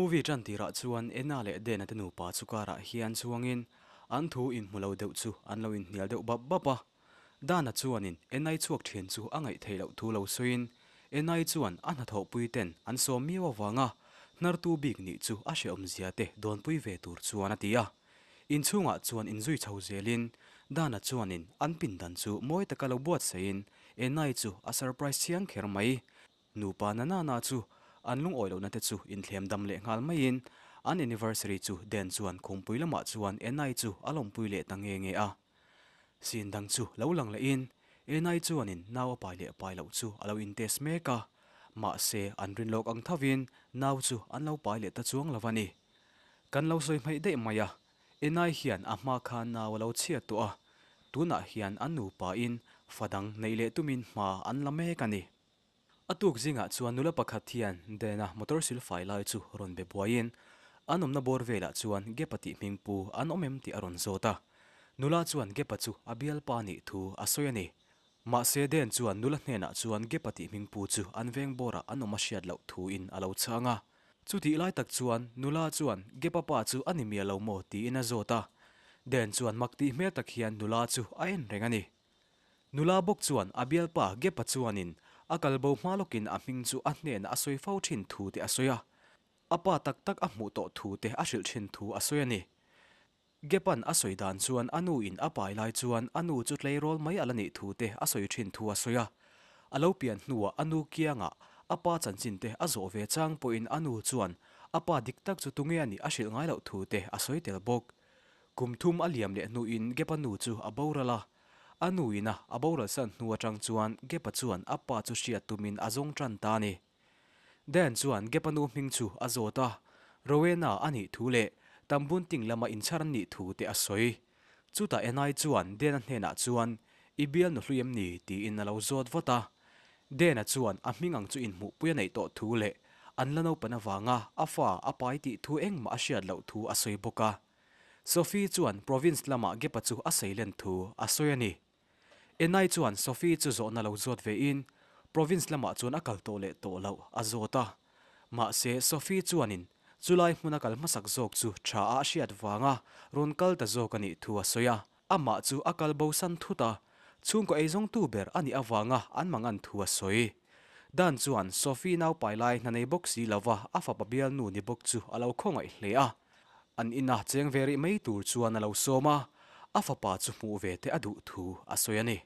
Movie ṭan tirah chuan Ena leh Dena te nupa chu car ah hian chuangin an thu inhmu lo deuh chu an lo inhnial deuh bap bap a. Dana chuanin Enai chhuak ṭhian chu a ngaih theih loh thu lo sawiin Enai chuan a hnathawhpui ten an sawm miau avanga hnartu bik nih chu a hrehawmzia te dawnpui ve tur chuan a ti a. Inchhungah chuan inzui chho zelin Dana chuanin an pindan chu mawi taka lo buatsaihin Enai chu a surprise chiang kher mai. Nupa na na na chu an lungawi lohna te chu inthlem dam leh nghal maiin an anniversary chu Dan chuan khumpui lamah chuan Enai chu a lawmpui leh ta nge nge a. Scene dang chu lo lang lehin Enai chuanin nau a pai leh pai loh chu a lo in test mek a, mahse an rin lawk ang thovin nau chu an lo pai leh ta chuang lo a ni. Kan lo sawi hmaih daih mai a, Enai hian a hma khan nau a lo chhiat tawh a, tunah hian an nupa in fa dang neih leh tumin hma an la mek a ni. A tuk zingah chuan nula pakhat hian Dana motor sil fai lai chu rawn be buaiin an awmna bawr velah chuan Gepa tih hming pu an awm em tih a rawn zawt a. Nula chuan Gepa chu a bialpa nih thu a sawi a ni. Mahse Dan chuan nula hnenah chuan Gepa tih hming pu chu an veng bawrah an awm a hriat loh thuin a lo chhang a. Chutih lai tak chuan nula chuan Gepa pa chu a ni miah lo maw tiin a zawt a. Dan chuan mak tih hmel tak hian nula chu a en reng a ni. Nula bawk chuan a bialpa Gepa chuanin a kalbo hma lawkin a hming chu a hnenah a sawi fo thin thu te a sawi a, a pa tak tak a hmuh tawh thu te a hrilh thin thu a sawi a ni. Gepa'n a sawi dan chuan a nu in a pai lai chuan a nu chu tleirawl mai a la nih thu te a sawi thin thu a sawi a, a lo pian hnuah a nu kiangah a pa chanchin te a zawh ve chang pawhin a nu chuan a pa dik tak chu tunge a nih a hrilh ngai loh thu te a sawi tel bawk. Kum thum a liam leh hnuin Gepa nu chu a boral a, A nu ina a boral san hnu atang chuan Gepa chuan a pa chu hriat tumin a zawng tan ta a ni. Dan chuan Gepa nu hming chu a zawt a, Rowena a nih thu leh Tambunting lama inchhar an nih thu te a sawi. Chutah Enai chuan Dana hnenah chuan, I bial nu hlui em ni? tiin a lo zawt vat a. Dana chuan a hming ang chu inhmuhpui a neih tawh thu leh an la naupan avanga a fa a pai tih thu engmah a hriat loh thu a sawi bawk a. Sophie chuan province lamah Gepa chu a seilen thu a sawi a ni. Enai chuan Sophie chu zawhna lo zawt vein province lamah chuan a kal tawh leh tawh loh a zawt a. Mahse Sophie chuanin chulai hmuna kal hmasak zawk chu tha a hriat vanga rawn kal ta zawk a nih thu a sawi a. Amah chu a kal bo san thut a, chhungkaw eizawngtu ber a nih avanga an mangan thu a sawi. Dan chuan Sophie naupai lai hna nei bawk si lova a fapa bialnu ni bawk chu a lo khawngaih hle a. An ina cheng ve rih mai tur chuan a lo sawm a, a fapa chu hmuh ve te a duh thu a sawi a ni.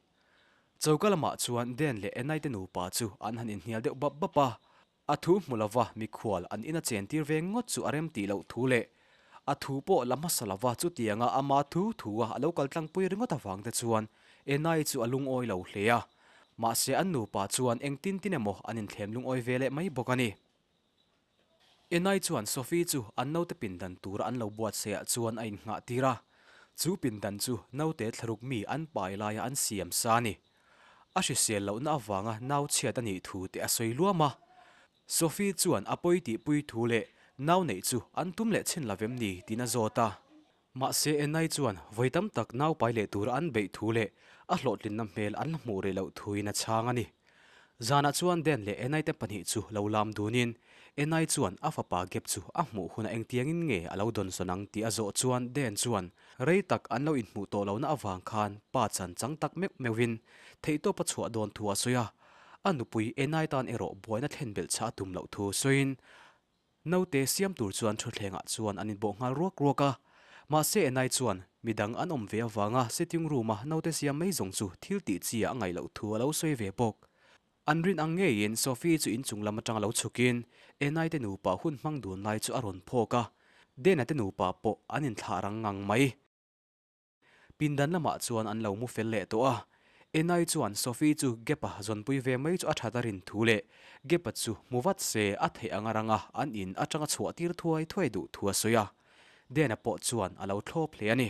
Choka lamah chuan Dan leh Enai te nupa chu an han inhnial deuh bap bap a, a thu hmu lova mikhual an ina chentir ve ngawt chu a rem tih loh thu leh a thu pawh la hmasa lova chutianga ama thu thu a a lo kal tlangpui ringawt avang te chuan Enai chu a lungawi lo hle a, mahse an nupa chuan engtin tin emaw an inthlem lungawi ve leh mai bawk a ni. Enai chuan Sophie chu an naute pindan tura an lo buatsaihah chuan a innghah tir a, chu pindan chu naute thlaruk mi an pai laia an siam sa a ni. A hrisel lohna avanga nau chhiat a nih thu te a sawi luam a. Sophie chuan a pawi tihpui thu leh nau neih chu an tum leh chhin lo vem ni tiin a zawt a. Mahse Enai chuan vawi tam tak nau pai leh tura an beih thu leh a hlawhtlinna hmel an la hmuh rih loh thuin a chhang a ni. Zanah chuan Dan leh Enai te pahnih chu lo lam dunin Enai chuan a fapa Geb chu a hmuh hunah engtiangin nge a lo dawnsawn ang tih a zawh chuan Dan chuan rei tak an lo inhmuh tawh lohna avang khan pa chan chang tak meuh meuhin theihtawp a chhuah dawn thu a sawi a, a nupui Enai tan erawh buaina thlen belh chah a tum loh thu sawiin Naute siam tur chuan thutthlengah chuan an inbawh nghal ruak ruak a, mahse Enai chuan midang an awm ve avanga sitting room-a naute siam mai zawng chu thil tih chi ah a ngaih loh thu a lo sawi ve bawk. An rin ang ngeiin Sophie chu inchung lam atanga lo chhukin Enai te nupa hun hmang dun lai chu a rawn phawk a, Dena te nupa pawh an inthlah rang ngang mai. Pindan lamah chuan an lo mu fel leh tawh a, Enai chuan Sophie chu Gap-a zawnpui ve mai chu a that a rin thu leh Gap-a chu hmu vat se a theih anga ranga an in atanga chhuah tir thuai thuai duh thu a sawi a, Dan-a pawh chuan a lo thlawp hle a ni.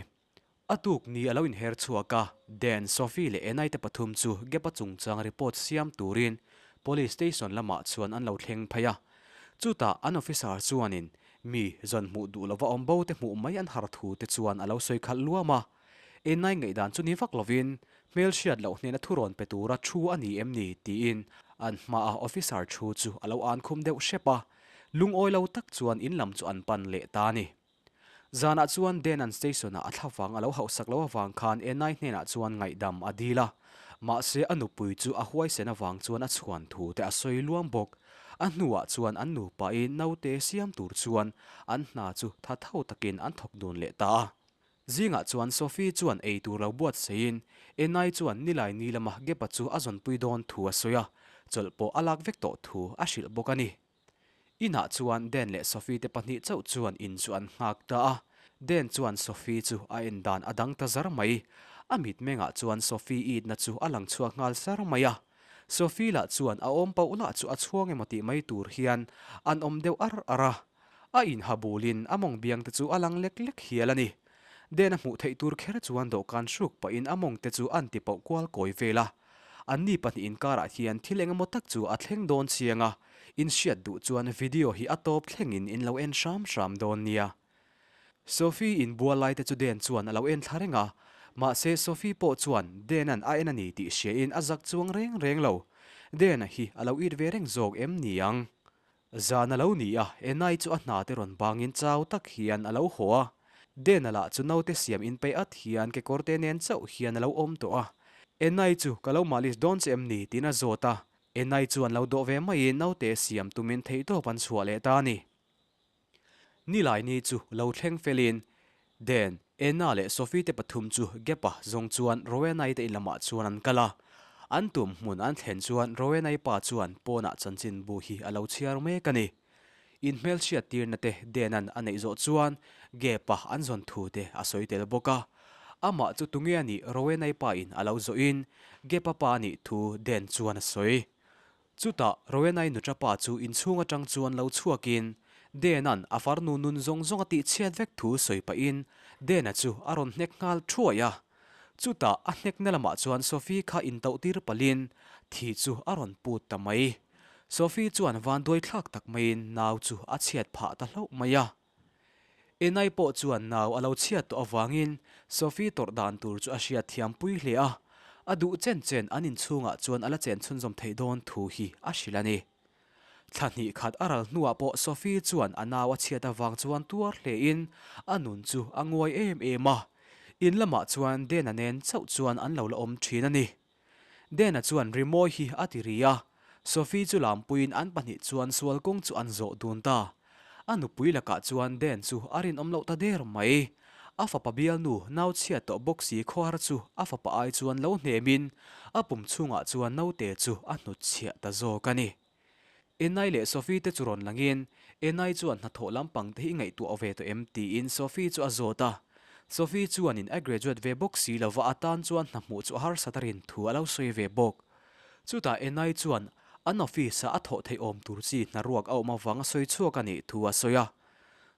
A tuk ni a lo inher chhuak a, Dan, Sophie leh Enai te pathum chu Gap-a chungchang report siam turin Police Station lamah chuan an lo thleng phei a, chutah an officer chuanin Mi zawn hmuh duh lova awm bo te hmuh mai an har thu te chuan a lo sawi khalh luam a. Enai ngaihdan chu ni vak lovin hmel hriat loh hnena thurawn pe tura thu a ni em ni tiin an hmaa officer thu chu a lo an khum deuh hrep a. Lungawi lo tak chuan in lam chu an pan leh ta a ni. Zanah chuan Denan station-ah a thlavang a lo hauhsak loh avang khan Enai hnenah chuan ngaihdam a dil a, mahse a nupui chu a huaisen avang chuan a chhuan thu te a sawi luam bawk. A hnuah chuan an nupain naute siam tur chuan an hna chu tha tho takin an thawk dun leh ta a. Zingah chuan Sophie chuan ei tur lo buatsaiin Enai chuan nilai ni lama Gepa chu a zawnpui dawn thu a sawi a, chawlh pawh a lak vek tawh thu a hrilh bawk a ni. Inah chuan Dan leh Sophie te pahnih chauh chuan in chu an nghak ta a, Dan chuan Sophie chu a en dan a dang ta zar mai. A mitmengah chuan Sophie itna chu a lang chhuak nghal sar mai a. Sophie lah chuan a awm pauh lah chu a chhuang emaw tih mai tur hian an awm deuh ar ar a. A inha bulin a mawng biang te chu a lang lek lek hial a ni. Dan a hmuh theih tur kher chuan dawhkan hruk pahin a mawng te chu an ti pauh kual kawi vel a. Anni pahnih inkarah hian thil eng emaw tak chu a thleng dawn chiang a, in hriat duh chuan video hi a tawp thlengin in lo en hram hram dawn nia. Sophie inbual lai te chu Dan chuan a lo en thla reng a, mahse Sophie pawh chuan Dan-a'n a en a ni tih hriain a zak chuang reng reng lo. Dan-a hi a lo it ve reng zawk em ni ang? Zan a lo ni a, Enai chu a hna te rawn bangin chau tak hian a lo haw a. Dena lah chu naute siam inpeih at hian kekawrte nen chauh hian a lo awm tawh a. Enai chu ka lo malis dawn che em ni tiin a zawt a. Enai chuan lo dawh ve maiin naute siam tumin theihtawp an chhuah leh ta a ni. Nilaini chu lo thleng felin Dan, Anna leh Sophie te pathum chu Gap-a zawng chuan Rowena-i te in lamah chuan an kal a. An tum hmun an thlen chuan Rowena-i pa chuan pawnah chanchinbu hi a lo chhiar mek a ni. Inhmelchhiat tirna te Dan-a'n a neih zawh chuan Gap-a an zawn thu te a sawi tel bawk a. Amah chu tunge a nih Rowena-i pa in a lo zawhin Gap-a pa a nih thu Dan chuan a sawi. Chutah Rowenai nuṭapa chu inchhung aṭang chuan lo chhuakin Dena'n a farnu nun zawng zawng a tihchhiat vek thu sawi pahin Dena chu a rawn hnek nghal thuai a. Chutah a hnekna lamah chuan Sophie kha intauhtir palhin thi chu a rawn put ta mai. Sophie chuan vanduai thlak tak maiin nau chu a chhiat phah ta hlauh mai a. Enai pawh chuan nau a lo chhiat tawh avangin Sophie tawrh dan tur chu a hriat thiam pui hle a, a duh chen chen an inchhungah chuan a la chen chhunzawm theih dawn thu hi a hrilh a ni. Thla hnih khat a ral hnuah pawh Sophie chuan a nau a chhiat avang chuan tuar hlein a nun chu a nguai em em a, in lamah chuan Dena nen chauh chuan an lo la awm thin a ni. Dena chuan rimawi hi a ti ri a, Sophie chu lampuiin an pahnih chuan sual kawng chu an zawh dun ta. A nupui lakah chuan Den chu a rinawm loh ta der mai. A fapa bialnu nau chhiat tawh bawk si khawhar chu a fapa ai chuan lo hnemin a pum chhungah chuan naute chu a hnutchhiah ta zawk a ni. Enai leh Sophie te chu rawn langin, Enai chuan hnathawh lampang te hi i ngaihtuah ve tawh em? tiin Sophie chu a zawt a. Sophie chuanin a graduate ve bawk si lova a tan chuan hna hmuh chu a harsat a rin thu a lo sawi ve bawk. Chutah Enai chuan an office-a a thawh theih awm tur chi hna ruak a awm avang a sawi chhuak a nih thu a sawi a.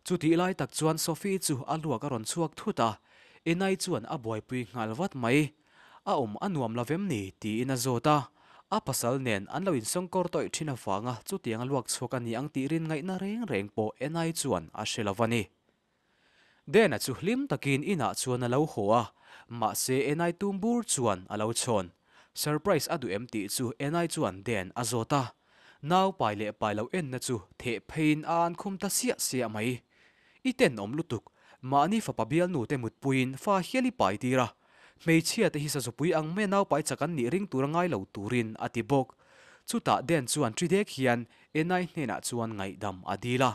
Chutih lai tak chuan Sophie chu a luak a rawn chhuak thut a, Enai chuan a buaipui nghal vat mai. A awm a nuam lo vem ni? tiin a zawt a. A pasal nen an lo insawngkawr tawih thin avanga chutiang a luak chhuak a ni ang tih rin ngaihna reng reng pawh Enai chuan a hre lo a ni. Dena chu hlim takin inah chuan a lo haw a, mahse Enai tum bur chuan a lo chhawn. Surprise a duh em tih chu Enai chuan Den a zawt a. Nau pai leh pai lo enna chu theh pheiin a an khum ta siah siah mai. I tenawm lutuk, mahni fapa bialnu te mutpuiin fa hial i pai tir a, hmeichhia te hi sazupui ang maia naupai chak an nih ring tura ngai lo turin a ti bawk. Chutah Dan chuan ṭi dek hian Enai hnenah chuan ngaihdam a dil a.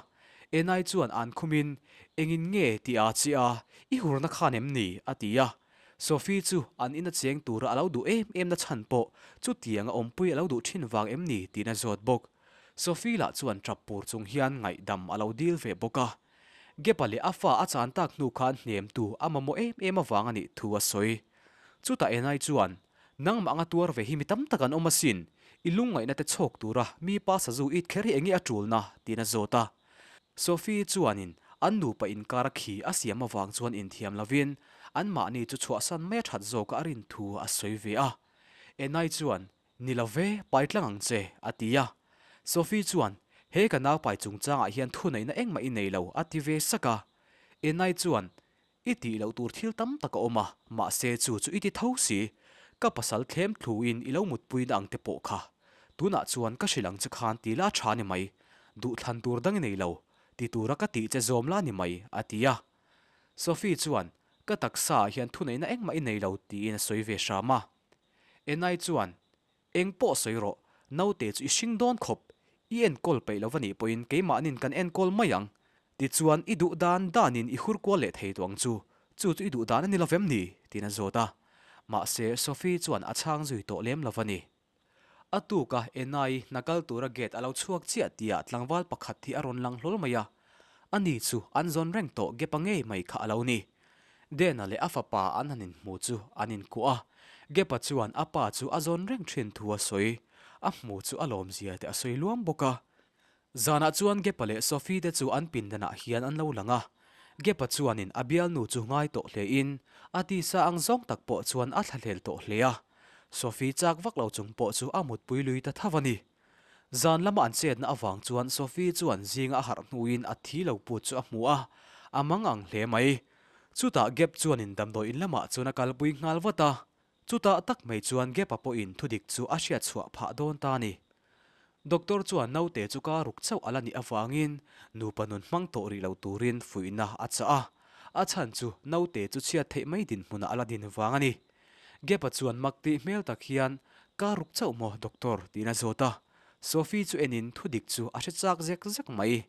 Enai chuan an khumin, Engin nge ti a che a, i hurna khan em ni? a ti a. Sophie chu an ina cheng tura a lo duh em em na chhan pawh chutiang a awmpui a lo duh ṭhin vang em ni tiin a zawt bawk. Sophie lah chuan ṭap pur chung hian ngaihdam a lo dil ve bawk a. Gepa leh a fa a chan tak hnu khan hnemtu a mamawh em em avang a nih thu a sawi. Chutah Enai chuan, Nangmah anga tuar ve hi mi tam tak an awm asin, i lungngaihna te chhawk tura mi pa sazu it kher hi enge a ṭulna? tiin a zawt a. Sophie chuanin an nupa inkar a khi a siam avang chuan inthiam lovin anmahni chu chhuahsan mai a ṭhat zawka a rin thu a sawi ve a. Enai chuan, Ni lo ve, pai tlang ang che, a ti a. Sophie chuan, He ka naupai chungchangah hian thuneihna engmah i nei lo, a ti ve sak a. Enai chuan, I tih loh tur thil tam tak a awm a, mahse chu chu i ti tho si. Ka pasal thlem thluin i lo mutpuina ang te pawh kha. Tunah chuan ka hrilh ang che khan ti la a tha ni mai. Duhthlan tur dang i nei lo, ti tura ka tih che zawm la ni mai, a ti a. Sophie chuan, Ka taksa ah hian thuneihna engmah i nei lo, tiin a sawi ve hram a. Enai chuan, Eng pawh sawi rawh, naute chu i hring dawn khawp, i enkawl peih lo va nih pawhin keimahnin kan enkawl mai ang. Tichuan i duh dan danin i hur kual leh thei tawh ang chu, chu chu i duh dan a ni lovem ni? tiin a zawt a. Mahse, Sophie chuan a chhang zui tawh lem lo va ni. A tuk a, Enai hna kal tura gate a lo chhuak chiah tihah tlangval pakhat hi a rawn lang hlawl mai a. Ani chu an zawn reng tawh Gepa ngei mai kha a lo ni. Dena leh a fapa an han inhmu chu an inkuah a, Gepa chuan a pa chu a zawn reng thin thu a sawi. A hmu chu a lawmzia te a sawi luam bawk a. Zanah chuan Gepa leh Sophie te chu an pindanah hian an lo lang a. Gepa chuanin a bialnu chu ngai tawh hlein a tisa ang zawng tak pawh chuan a thlahlel tawh hle a. Sophie chak vak lo chung pawh chu a mutpui lui ta tho a ni. Zan lama an chetna avang chuan Sophie chuan zinga a harh hnuin a thi lo put chu a hmu a, a mang ang hle mai. Chutah Gep chuanin damdawi in lamah chuan a kalpui nghal vat a. Chutah tak mai chuan Gepa pawhin thudik chu a hriat chhuah phah dawn ta a ni. Doctor chuan naute chu ka ruk chauh a la nih avangin nupa nun hmang tawh rih lo turin fuihna a chah a, a chhan chu naute chu chhiat theih mai dinhmunah a la din vang a ni. Gepa chuan mak tih hmel tak hian, Ka ruk chauh maw doctor? tiin a zawt a. Sophie chu enin thudik chu a hre chak zek zek mai.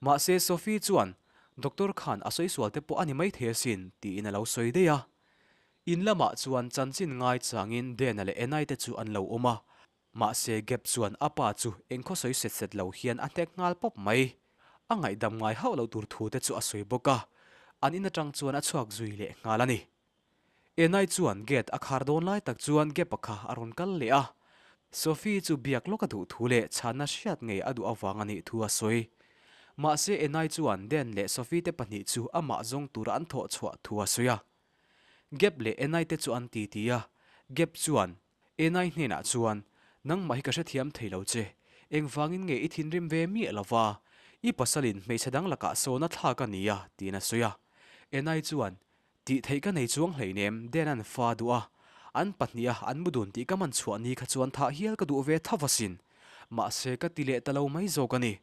Mahse Sophie chuan, Doctor khan a sawi sual te pawh a ni maithei asin, tiin a lo sawi daih a. In lamah chuan chanchin ngai changin Dena leh Enai te chu an lo awm a, mahse Gab chuan a pa chu engkhaw sawi set set lo hian a hnek nghal pawp mai. A ngaihdam ngai hauh loh tur thu te chu a sawi bawk a, an in atang chuan a chhuak zui leh nghal a ni. Enai chuan gate a khar dawn lai tak chuan Gab-a kha a rawn kal leh a, Sophie chu biak lawk a duh thu leh chhanna hriat ngei a duh avang a nih thu a sawi. Mahse Enai chuan Dan leh Sophie te pahnih chu amah zawng tura an thawh chhuah thu a sawi a. Gap leh Enai te chu an ti ti a, Gap chuan Enai hnenah chuan, Nangmah hi ka hrethiam thei lo che, engvangin nge i thinrim ve miah lo va, i pasalin hmeichhe dang lakah sawn a thlak a nia, tiin a sawi a. Enai chuan, Tih theih ka nei chuang hleinem, Denan fa duh a, an pahniha an mu dun tih ka man chhuah ni kha chuan thah hial ka duh ve tho asin. Mahse ka ti leh ta lo mai zawk a ni.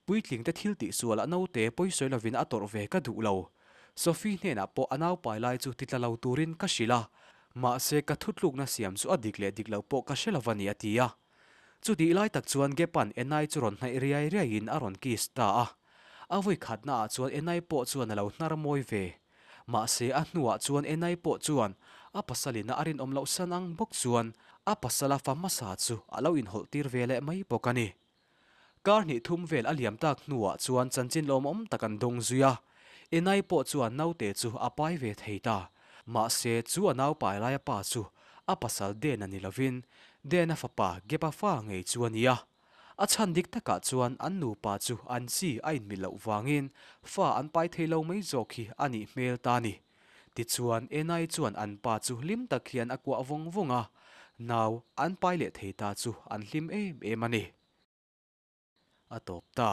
Puitling te thil tih sual a naute pawisawi lovin a tawrh ve ka duh lo. Sophie hnenah pawh a naupai lai chu titla lo turin ka hrilh a, mahse ka thutlukna siam chu a dik leh dik lo pawh ka hre lo a ni a ti a. Chutih lai tak chuan Gepan Enai chu rawn hnaih riai riaiin a rawn kiss ta a. A vawi khatnaah chuan Enai pawh chuan a lo hnar mawi ve. Mahse a hnuah chuan Enai pawh chuan a pasalina a rinawm loh san ang bawk chuan a pasala fa hmasa chu a lo inhawlh tir ve leh mai bawk a ni. Kar hnih thum vel a liam tak hnuah chuan chanchin lawmawm tak an dawng zui a, Enai pawh chuan naute chu a pai ve thei ta. Mahse, chu a nau pai laia pa chu a pasal Dena ni lovin Dena fapa Gepa fa ngei chu a ni a. A chhan dik takah chuan an nupa chu an chi a inmil loh vangin fa an pai thei lo mai zawk hi a nih hmel ta a ni. Tichuan, Enai chuan an pa chu hlim tak hian a kuah vawng vawng a, nau an pai leh thei ta chu an hlim em em a ni. A tawp ta.